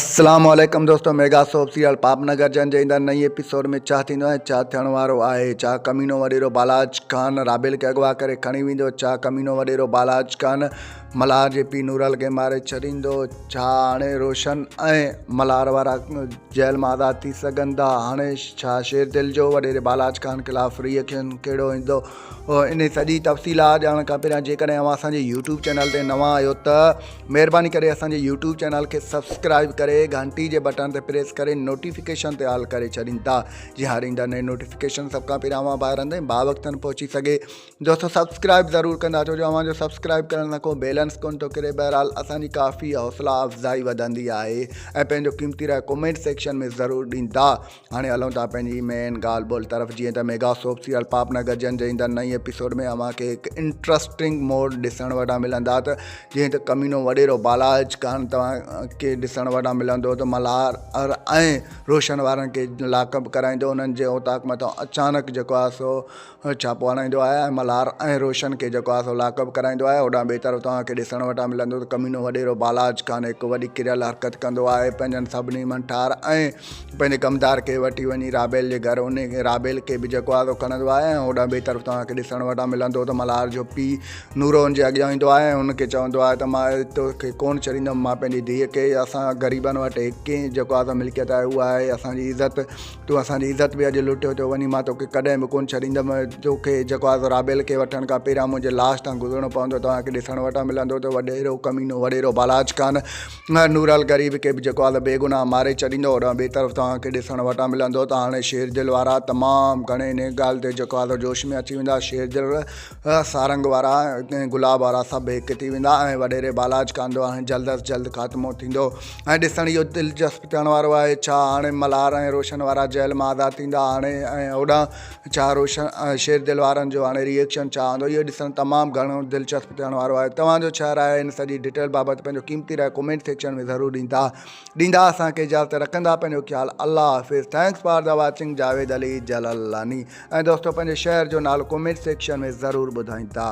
السلام عليڪم دوستو ميگا سوپ سيريل پاپ نگر جن جي ايندڙ نئين ايپيسوڊ ۾ ڇا ٿيندو ۽ ڇا ٿيڻ وارو آهي ڇا ڪمينو وڏيرو بالاچ خان رابيل کي اغوا ڪري کڻي ويندو ڇا ڪمينو وڏيرو بالاچ خان ملهار جي پيء نورل کي ماري ڇڏيندو ڇا هاڻي روشن ۽ ملهار وارا جيل مان آزاد ٿي سگهندا هاڻي ڇا شير دل جو وڏيري بالاچ خان خلاف ري ايڪشن ڪهڙو ايندو انهي سڄي تفصيلات ڄاڻڻ کان پهريان جيڪڏهن اوهان اسان جي يوٽيوب چينل تي نوان آهيو ته مهرباني ڪري اسان جي يوٽيوب چينل کي سبسڪرائب ڪري گهنٽي جي بٽڻ تي پريس ڪري نوٽيفڪيشن تي آل ڪري ڇڏيندا جيئن هر ايندڙ نئين نوٽيفڪيشن سڀ کان پهريان اوهان ڀائرن تائين با وقتن پهچي سگهي دوستو سبسڪرائب ضرور ڪندا ڇو جو اوهان جو سبسڪرائب ڪرڻ سان ڪو بيلنس ڪون ٿو ڪري بهرحال اسان جي ڪافي حوصلا افزائي وڌندي آهي ۽ پنهنجو قيمتي راء ڪمينٽ سيڪشن ۾ ضرور ڏيندا هاڻي هلون ٿا پنهنجي مين ڳالهه ٻولهه طرف جيئن ته ميگا سوپ سيريل پاپ نگر جن جي ايندڙ نئين ايپيسوڊ ۾ اوهان کي هڪ انٽرسٽنگ موڙ ڏسڻ وٽان ملندا ته جيئن ته ڪمينو وڏيرو بالاچ خان توهان کي ڏسڻ وٽان ملندو ته ملهار ۽ روشن وارن کي لاڪ اپ ڪرائيندو انهن جي اوطاق مٿان اچانڪ جيڪو آهي سو ڇاپو هڻائيندو آهي ۽ ملهار ۽ روشن کي جيڪو آهي سو لاڪ اپ ڪرائيندو آهي. هوڏانهن ٻئي طرف توهان کي ڏسڻ وٽان ملندو ته ڪمينو وڏيرو بالاچ خان هڪ وڏي ڪريل حرڪت ڪندو آهي. پنهنجن سڀني منٺار ۽ پنهنجي ڪمدار کي وٺي وڃي رابيل جي گهر انهي رابيل کي به جيڪو آهي سو کڻندو آهي ۽ هوڏانهن ٻئي طرف توهان کي ڏسڻ وٽان ملندو ته ملهار جو پيء نورو ان جي اڳيان ايندو آهي ۽ ان کي چوندو آهي ته مان توکي ڪونه ڇڏيندم مان پنهنجي ڌيء کي اسان غريبن وٽ هڪ ئي جيڪو آهي سو ملڪيت آهي اها آهي اسان جي عزت تون اسان جي عزت به اڄ لٽيو ٿيو وڃين، مان توکي ڪڏهن به ڪونه ڇڏيندم، توکي جيڪو آهي سو رابيل کي وٺڻ کان پهريان منهنجي لاش تان گذرڻو پوندو، توهان کي ڏسڻ وٽان ملندو ته وڏيرو ڪمينو وڏيرو بالاچ خان نورل غريب کي به جيڪو آهي سو بيگناهه ماري ڇڏيندو، هوڏانهن ٻئي طرف توهان کي ڏسڻ وٽان ملندو ته هاڻي شير دل وارا تمام گهڻي انهي ڳالهه تي جيڪو آهي سو جوش ۾ اچي ويندا، شير دل سارنگ وارا ۽ گلاب وارا سڀ هڪ ٿي ويندا ۽ وڏيري بالاچ خان جو هاڻي جلد از جلد خاتمو ٿيندو ۽ ڏسڻ اهو دلچسپ ٿيڻ وارو آهي ڇا هاڻي ملهار ۽ روشن وارا جيل مان آزاد ٿيندا هاڻي ۽ هوڏانهن ڇا روشن شير دل وارن جو هاڻي ري ايڪشن ڇا آندو اهو ڏسڻ تمام گهڻو دلچسپ ٿيڻ وارو آهي توهان جو ڇا راء آهي ان سڄي ڊيٽيل بابت پنهنجو قيمتي راء ڪمينٽ سيڪشن ۾ ضرور ڏيندا ڏيندا اسان کي اجازت رکندا پنهنجو خيال الله حافظ thanks for the watching Javed Ali Jalalani. ۽ دوستو پنهنجي شهر جو نالو ڪمينٽ سيڪشن ۾ ضرور ٻڌائيندا.